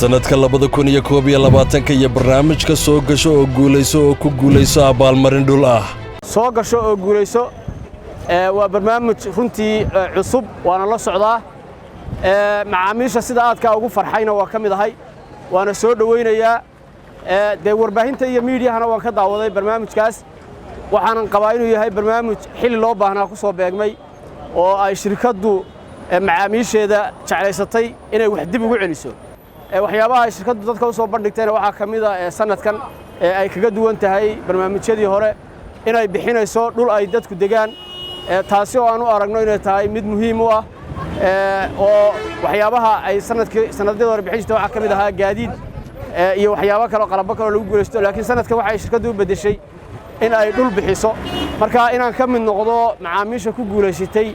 Sannadka 2021-ka iyo barnaamijka Soo Gasho oo Guulayso oo ku guulayso abaalmarin dhul ah. Soo Gasho oo Guulayso waa barnaamij runtii cusub, waana la socdaa. Macaamiisha sida aadkaa ugu farxayna waa ka mid ahay, waana soo dhowaynayaa. Dee warbaahinta iyo miidiyahana waan ka daawaday barnaamijkaas. Waxaanan qabaa inuu yahay barnaamij xilli loo baahnaa ku soo beegmay oo ay shirkaddu macaamiisheeda jeclaysatay inay wax dib ugu celiso. Waxyaabaha ay shirkaddu dadka u soo bandhigtayna waxaa ka mid a sanadkan ee ay kaga duwan tahay barnaamijyadii hore inay bixinayso dhul ay dadku degaan, taasi oo aan u aragno inay tahay mid muhiim u ah. Oo waxyaabaha ay sanadkii sanadyada hore bixin jirtay waxaa ka mid ahaa gaadiid iyo waxyaabo kaleo, qalabo kaloo lagu guulaysto, laakiin sanadkan waxay shirkaddu u beddeshay in ay dhul bixiso. Marka inaan ka mid noqdo macaamiisha ku guulaysatay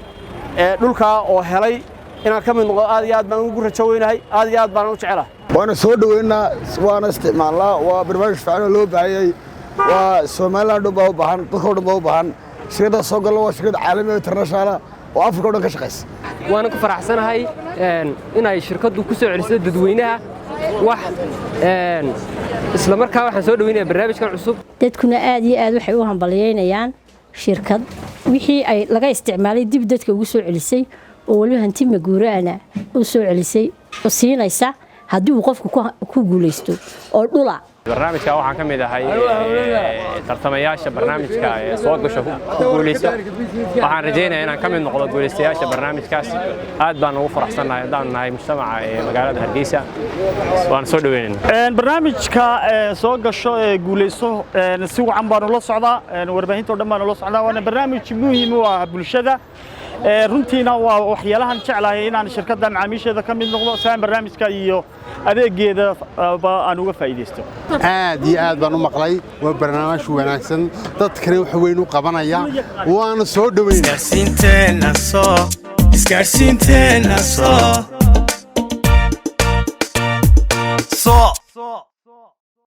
dhulkaa oo helay, inaan ka mid noqdo aad iyo aad baan ugu rajo weynahay, aad iyo aad baan u jecelahay. Waana soo dhoweynaa, waana isticmaalnaa. Waa barnaamij fiican oo loo baahanyay. Waa Somaliland dhan baa u baahan, dadka o dhan baa u baahan. Shirkadda soo galna waa shirkad caalami oo international oo Afrika o dhan ka shaqaysa. Waana ku faraxsanahay inay shirkaddu ku soo celiso dadweynaha wax. Isla markaa waxaan soo dhoweynaya barnaamijkan cusub. Dadkuna aad iyo aad waxay u hambalyeynayaan shirkad wixii ay laga isticmaalay dib dadka ugu soo celisay, oo weliba hanti maguuraana u soo celisay oo siinaysa haddii uu qofku ku guulaysto oo dhula. Barnaamijka waxaan ka mid ahay tartamayaasha barnaamijka Soo Gasho Ku Guulayso. Waxaan rajaynayaa inaan ka mid noqdo guulaystayaasha barnaamijkaas. Aad baan ugu faraxsannahay haddaan nahay mujtamaca ee magaalada Hargeysa, waan soo dhaweynaynaa. Barnaamijka Soo Gasho ee Guulayso si wacan baanu la socdaa, warbaahinta o dhan baanu la socdaa, waana barnaamij muhiim u ah bulshada. Runtiina waa waxyaalahan jeclahay inaan shirkadda macaamiisheeda ka mid noqdo, si aan barnaamijka iyo adeegeeda aan uga faa'iidaysto. Aad iyo aad baan u maqlay. Waa barnaamij wanaagsan, dadkana wax weyn u qabanaya, waana soo dhoweynaa. Isgaarsiinteena soo.